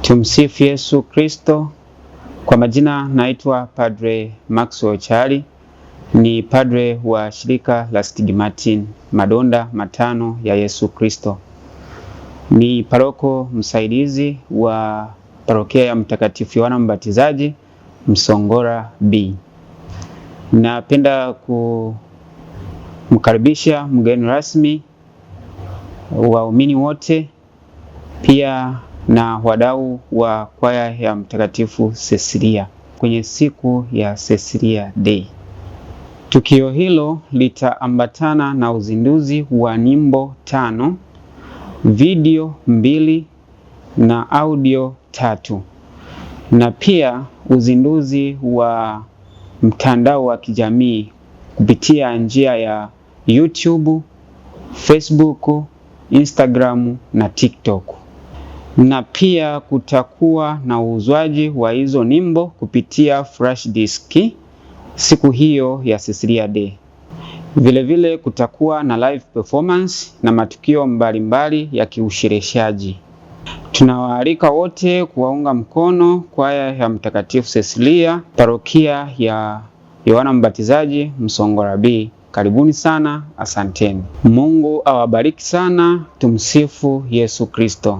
Tumsifu Yesu Kristo. Kwa majina naitwa Padre Maxwell Chali, ni padre wa shirika la Stigmatin Madonda Matano ya Yesu Kristo. Ni paroko msaidizi wa parokia ya Mtakatifu Yohana Mbatizaji Msongora B. Napenda kumkaribisha mgeni rasmi, waumini wote pia na wadau wa kwaya ya Mtakatifu Cecilia kwenye siku ya Cecilia Day. Tukio hilo litaambatana na uzinduzi wa nyimbo 5, video 2 na audio 3, na pia uzinduzi wa mtandao wa kijamii kupitia njia ya YouTube, Facebook, Instagram na TikTok. Na pia kutakuwa na uuzwaji wa hizo nyimbo kupitia flash disk siku hiyo ya Cecilia Day. Vile vile kutakuwa na live performance na matukio mbalimbali ya kiushereheshaji. Tunawaalika wote kuwaunga mkono kwaya ya Mtakatifu Cecilia, parokia ya Yohana Mbatizaji Msongora B. Karibuni sana, asanteni. Mungu awabariki sana. Tumsifu Yesu Kristo.